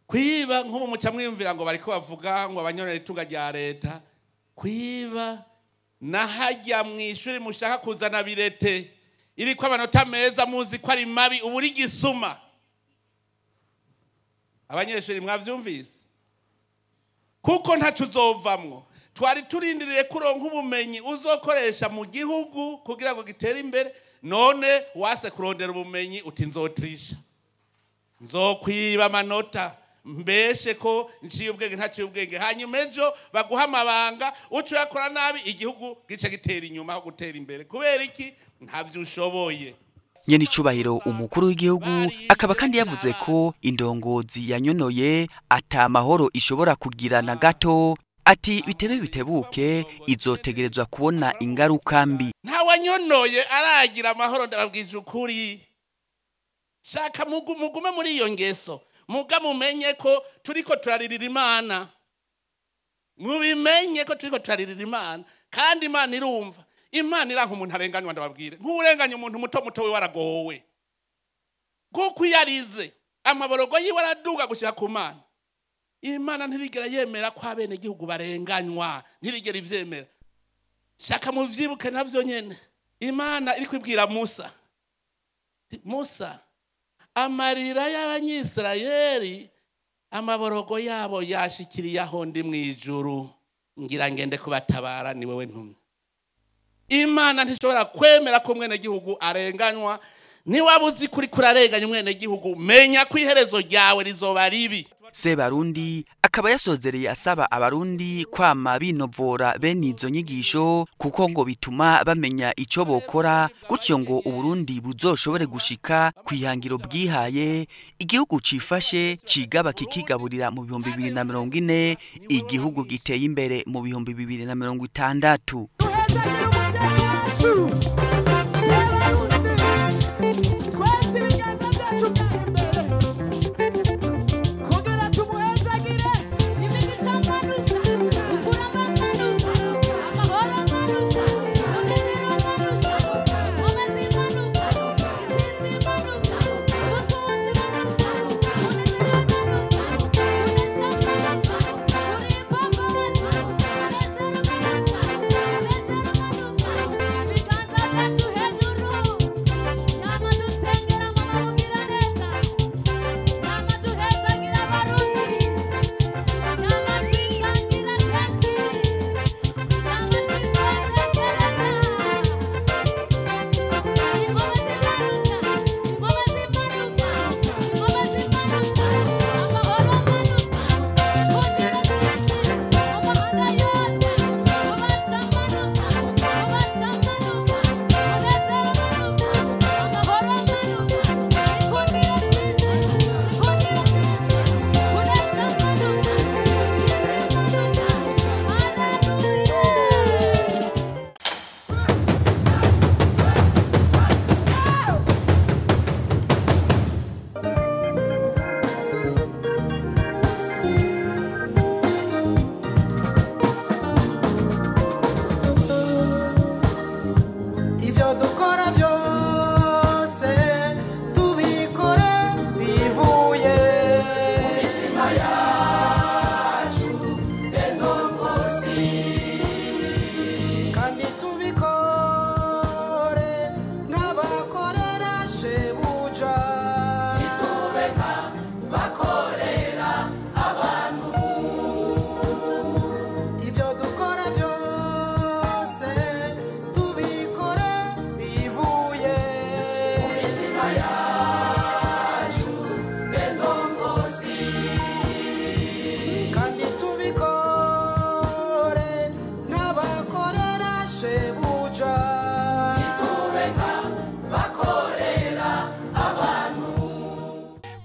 kwiba nk'ubu muca mwiyumvira ngo bariko bavuga ngo abanyonera itunga rya leta kwiba, nahajya mwishuri mushaka kuzana birete iriko amanota meza muzi ko ari mabi, uburi gisuma. Abanyeshuri mwavyumvise kuko ntaco uzovamwo. Twari turindiriye kuronka ubumenyi uzokoresha mu gihugu kugira ngo gitere imbere, none wase kurondera ubumenyi uti nzotrisha, nzokwiba amanota mbeshe ko nciye ubwenge ntaciye ubwenge, hanyuma ejo baguha amabanga uca uyakora nabi, igihugu gice gitera inyuma aho gutera imbere. Kubera iki? Ntavyo ushoboye. Nyene icubahiro umukuru w'igihugu akaba kandi yavuze ko indongozi yanyonoye ata mahoro ishobora kugira na gato. Ati bitebe bitebuke izotegerezwa kubona ingaruka mbi. Nta wanyonoye aragira amahoro, ndababwije ukuri. Shaka mugume muri iyo ngeso, muga mumenye ko turiko turaririra Imana. Mubimenye ko turiko turaririra Imana, kandi Imana irumva. Imana iranka umuntu arenganywa, ndababwire. Nk'urenganya umuntu muto muto we waragowe, kuko iyo arize amaborogo yiwe araduga gushika ku Mana. Imana ntirigera yemera ko abenegihugu barenganywa, ntirigera ivyemera. Shaka muvyibuke navyo nyene. Imana iri kwibwira Musa, Musa, amarira y'Abanyisirayeli amaborogo yabo yashikiriye aho ndi mw'ijuru, ngira ngende kubatabara, ni wewe ntumwe. Imana ntishobora kwemera ko umwenegihugu arenganywa. Niwaba uzi kuri kurarenganya umwenegihugu, menya ko iherezo ryawe rizoba ribi. Sebarundi akaba yasozereye asaba Abarundi kwama binovora bene izo nyigisho, kuko ngo bituma bamenya ico bokora, gutyo ngo Uburundi buzoshobore gushika kwihangiro bwihaye, igihugu cifashe cigaba kikigaburira mu 2040, igihugu giteye imbere mu 2060.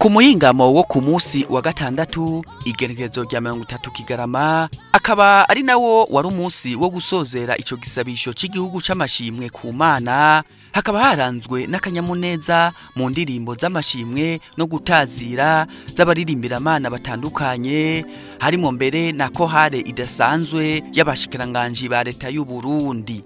Ku muyingamo wo ku munsi wa gatandatu igenekerezo rya 30 Kigarama akaba ari nawo wari umunsi wo gusozera ico gisabisho c'igihugu c'amashimwe ku Mana, hakaba haranzwe n'akanyamuneza mu ndirimbo z'amashimwe no gutazira z'abaririmbira-mana batandukanye, harimo mbere na kohare idasanzwe y'abashikiranganji ba leta y'u Burundi.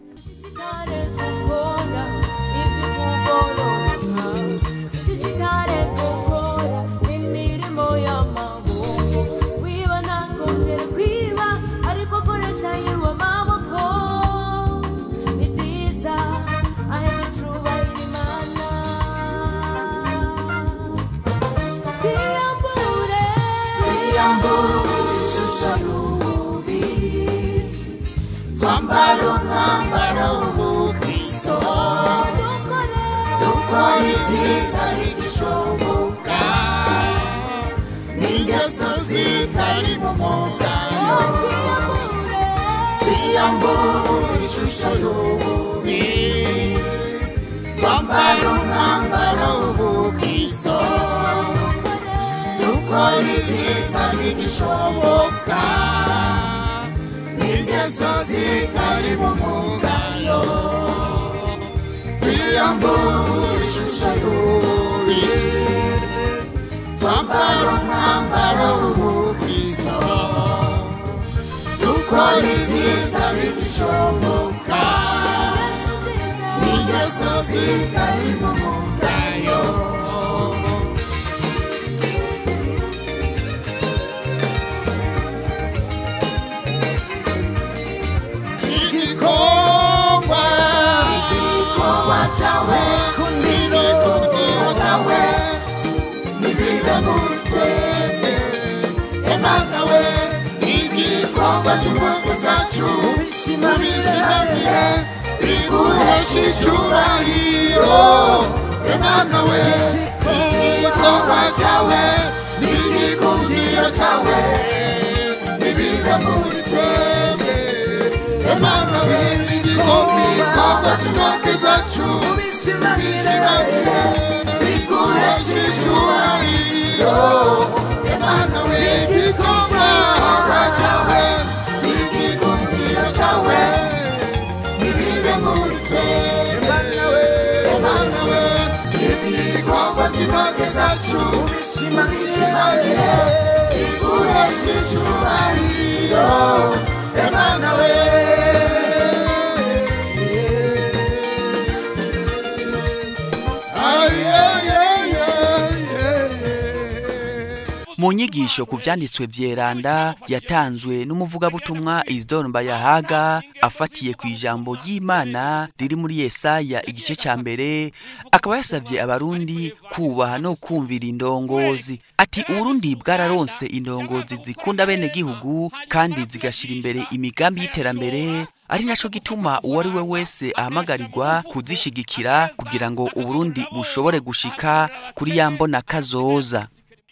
Mu nyigisho ku vyanditswe vyeranda yatanzwe n'umuvugabutumwa Isidore Mbayahaga afatiye ku ijambo ry'Imana riri muri Yesaya igice ca mbere, akaba yasavye abarundi kubaha no kumvira indongozi. Ati Uburundi bwararonse indongozi zikunda bene gihugu kandi zigashira imbere imigambi y'iterambere, ari naco gituma uwari we wese ahamagarirwa kuzishigikira kugira ngo Uburundi bushobore gushika kuri ya mbona kazoza.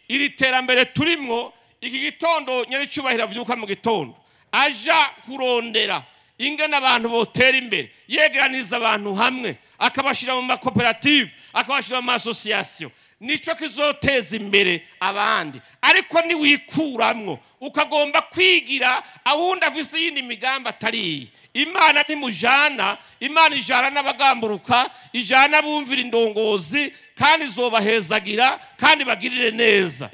Iri terambere turimwo iki gitondo nyaricubahira vyuka mu gitondo aja kurondera ingene abantu botera imbere, yegeraniza abantu hamwe akabashira mu makoperative, akabashira mu association, nico kizoteza imbere abandi. Ariko ni wikuramwo ukagomba kwigira awundi afise yindi migambi atari Imana ni mujana, Imana ijana n'abagamburuka, ijana bumvira indongozi kandi zobahezagira kandi bagirire neza.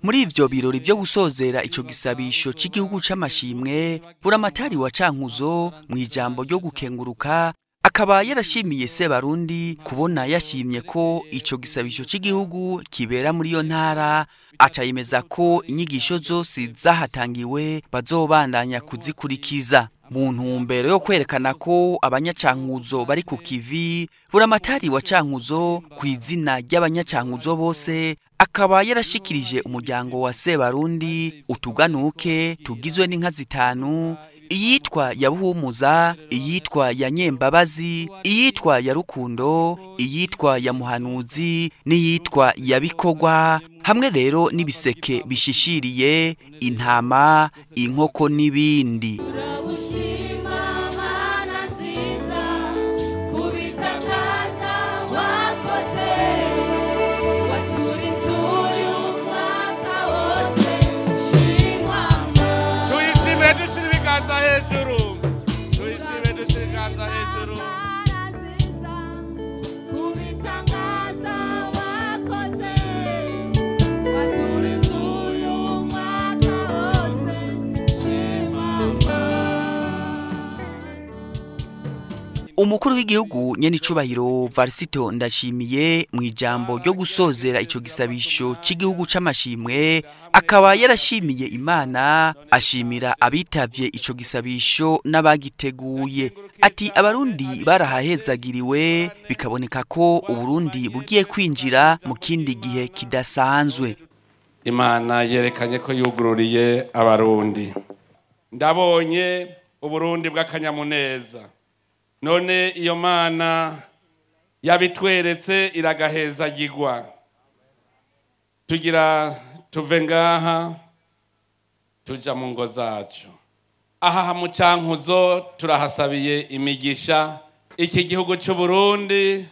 Muri ivyo birori byo gusozera ico gisabisho c'igihugu c'amashimwe, Buramatari wa Cankuzo mu ijambo ryo gukenguruka akaba yarashimiye Sebarundi kubona yashimye ko ico gisabisho c'igihugu kibera muri yo ntara, aca yemeza ko inyigisho zose zahatangiwe bazobandanya kuzikurikiza. Mu ntumbero yo kwerekana ko abanyacankuzo bari ku kivi, Buramatari wa Cankuzo ku izina ry'abanyacankuzo bose akaba yarashikirije umuryango wa Sebarundi utuganuke tugizwe n'inka zitanu, iyitwa ya Buhumuza, iyitwa ya Nyembabazi, iyitwa ya Rukundo, iyitwa ya Muhanuzi n'iyitwa ya Bikogwa, hamwe rero n'ibiseke bishishiriye, intama, inkoko n'ibindi. Umukuru w'igihugu nyenicubahiro Varisito Ndashimiye mu ijambo ryo gusozera ico gisabisho c'igihugu c'amashimwe akaba yarashimiye Imana, ashimira abitavye ico gisabisho n'abagiteguye. Ati abarundi barahahezagiriwe, bikaboneka ko Uburundi bugiye kwinjira mu kindi gihe kidasanzwe. Imana yerekanye ko yugururiye abarundi. Ndabonye Uburundi bw'akanyamuneza. None iyo mana yabitweretse iragahezagirwa. Tugira tuve ngaha tuja mu ngo zacu. Aha mu Cankuzo turahasabiye imigisha. Iki gihugu c'u Burundi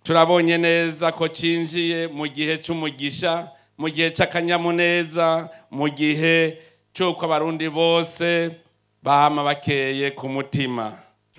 turabonye neza ko cinjiye mu gihe c'umugisha, mu gihe c'akanyamuneza, mu gihe c'uko abarundi bose bama bakeye ku mutima.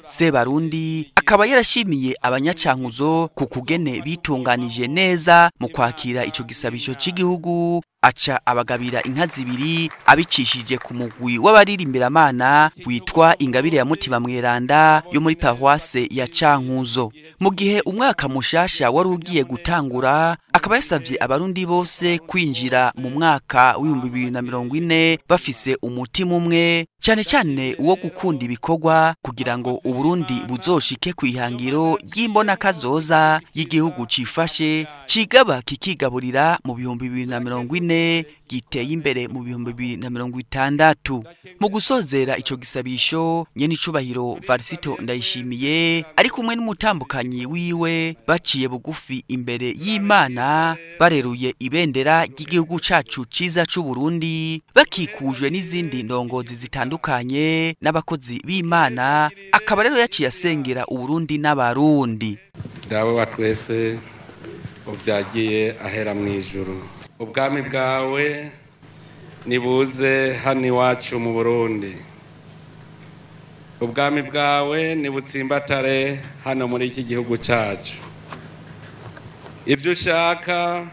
Sebarundi akaba yarashimiye abanyacankuzo ku kugene bitunganije neza mu kwakira ico gisabisho c'igihugu, aca abagabira inka zibiri abicishije ku mugwi w'abaririmbiramana witwa Ingabire ya Mutima Mweranda yo muri paroisse ya Cankuzo. Mu gihe umwaka mushasha wari ugiye gutangura, akaba yasavye abarundi bose kwinjira mu mwaka w'ibihumbi bibiri na mirongo ine bafise umutima umwe, cyane cyane uwo gukunda ibikorwa kugira ngo Uburundi buzoshike kwihangiro ry'imbona kazoza y'igihugu cifashe cigaba kikigaburira mu 2040 giteye imbere mu 2060. Mu gusozera ico gisabisho, nyenicubahiro Varisito Ndayishimiye ari kumwe n'umutambukanyi wiwe baciye bugufi imbere y'Imana, bareruye ibendera ry'igihugu cacu ciza c'u Burundi, bakikujwe n'izindi ndongozi zitandukanye n'abakozi b'Imana. Akaba rero yaciye asengera Uburundi n'abarundi. Dawe wa twese uvyagiye ahera mu ijuru, ubwami bwawe nibuze hano iwacu mu Burundi, ubwami bwawe nibutsimbatare hano muri iki gihugu cacu. Ibyo ushaka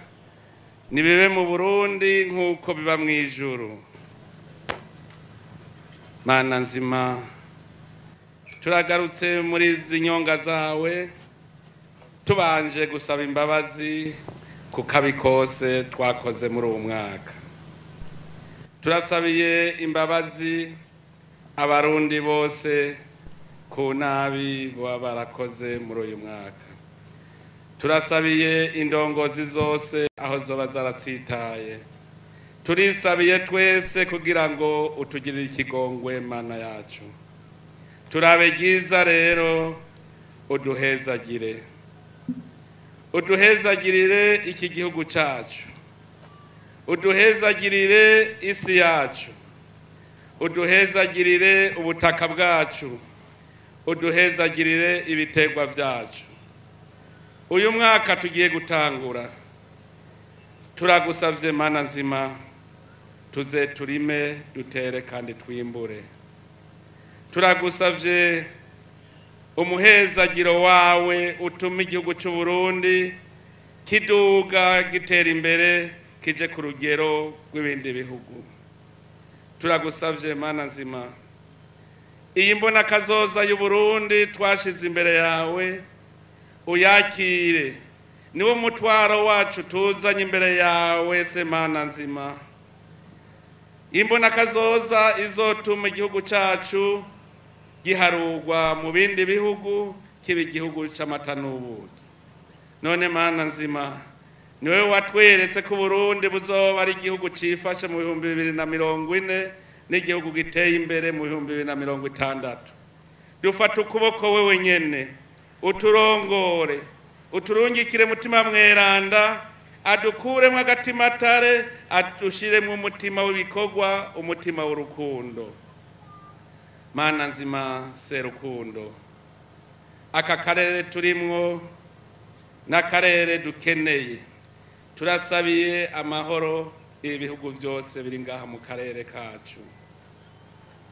nibibe mu Burundi nk'uko biba mu ijuru. Mana nzima, turagarutse muri izi nyonga zawe tubanje gusaba imbabazi ku kabi kose twakoze muri uwo mwaka. Turasabiye imbabazi abarundi bose ku nabi baba barakoze muri uyu mwaka. Turasabiye indongozi zose aho zoba zaratsitaye. Turisabiye twese kugira ngo utugirire ikigongwe Mana yacu. Turabe ryiza rero uduhezagire, uduhezagirire iki gihugu cacu, uduhezagirire isi yacu, uduhezagirire ubutaka bwacu, uduhezagirire ibitegwa vyacu. Uyu mwaka tugiye gutangura, turagusavye Mana nzima, tuze turime dutere kandi twimbure. Turagusavye umuhezagiro wawe utume igihugu c'u Burundi kiduga gitera imbere kije ku rugero rw'ibindi bihugu. Turagusavye Mana nzima, iyi mbona kazoza y'u Burundi twashize imbere yawe uyakire, niwo mutwaro wacu tuzanye imbere yawe se Mana nzima. Imbona kazoza izotuma igihugu cacu giharugwa mu bindi bihugu, kiba igihugu c'amata n'ubuki. None Mana nzima, niwe watweretse ko Burundi buzoba ari igihugu cifashe mu 2040 n'igihugu giteye imbere mu 2060. Dufata ukuboko wewe nyene uturongore, uturungikire mutima mweranda, adukuremwo agatimatare, adushiremwo umutima w'ibikorwa, umutima w'urukundo. Mana nzima serukundo, aka karere turimwo n'akarere dukeneye. Turasabiye amahoro ibihugu byose biri ngaha mu karere kacu.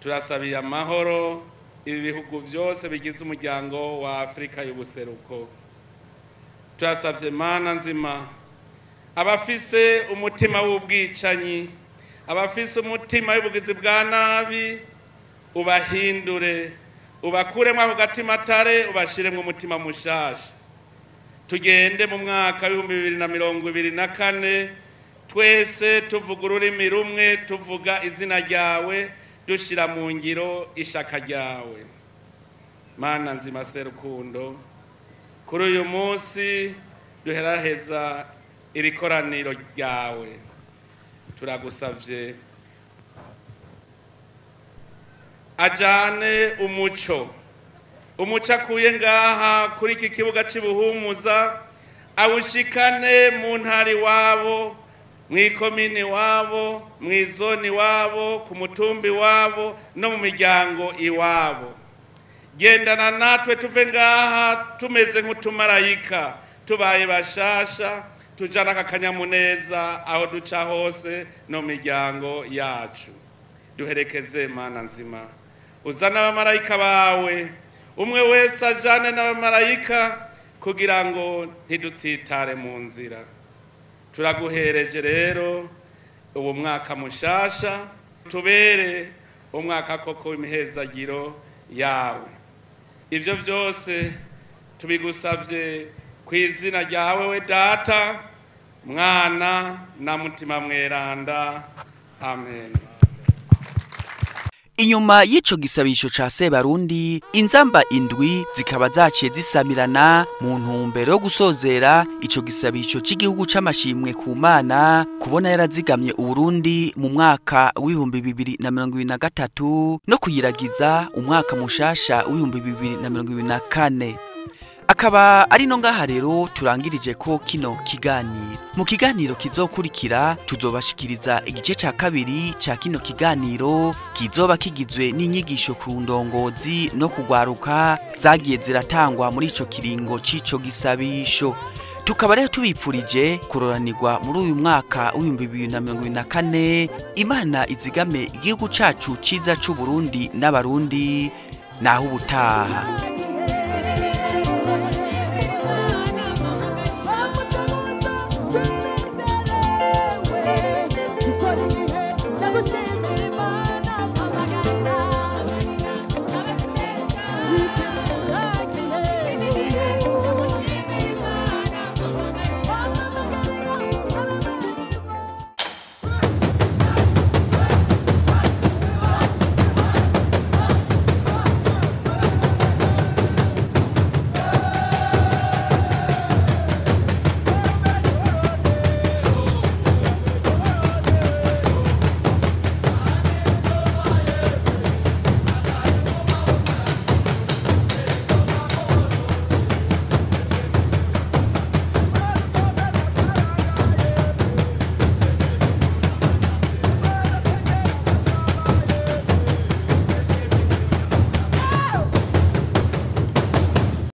Turasabiye amahoro ibihugu byose bigize umuryango wa Afrika y'ubuseruko. Turasavye Mana nzima, abafise umutima w'ubwicanyi, abafise umutima w'ubugizi bwa nabi, ubahindure Ubakuremo ako gatimatare, ubashiremo umutima mushasha. Tugende mu mwaka w'ibihumbi bibiri na mirongo ibiri na kane twese tuvuga ururimi rumwe, tuvuga izina ryawe, dushira mu ngiro ishaka ryawe. Mana nzima Serukundo, kuri uyu munsi duheraheza iri koraniro ryawe, turagusavye ajane umuco, umuco akuye ngaha kuri iki kibuga cy'Ibuhumuza, awushikane mu ntara iwabo, mw'ikomini iwabo, mw'izoni iwabo, ku mutumba iwabo no mu miryango iwabo. Gendana natwe tuve ngaha tumeze nk'utumarayika, tubaye bashasha, tujana aka kanyamuneza aho duca hose no mu miryango yacu. Duherekeze Mana nzima, uzane abamarayika bawe, umwe wese ajane n'abamarayika kugira ngo ntidutsitare mu nzira. Turaguhereje rero ubu mwaka mushasha, tubere umwaka koko w'imihezagiro yawe. Ivyo byose tubigusavye ku izina ryawe we Data, Mwana na Mutima Mweranda. Amen. Inyuma y'ico gisabisho ca Sebarundi, inzamba indwi zikaba zaciye zisamirana mu ntumbero yo gusozera ico gisabisho c'igihugu c'amashimwe ku Mana kubona yarazigamye Uburundi mu mwaka w'ibihumbi bibiri na mirongo ibiri na gatatu no kuyiragiza umwaka mushasha w'ibihumbi bibiri na mirongo ibiri na kane. Akaba ari no ngaha rero turangirije ko kino kiganiro. Mu kiganiro kizokurikira tuzobashikiriza igice ca kabiri ca kino kiganiro kizoba kigizwe n'inyigisho ku ndongozi no kugwaruka zagiye ziratangwa muri ico kiringo c'ico gisabisho. Tukaba rero tubipfurije kuroranirwa muri uyu mwaka w'ibihumbi bibiri na mirongo ibiri na kane. Imana izigame igihugu cacu ciza c'u Burundi n'abarundi, naho ubutaha.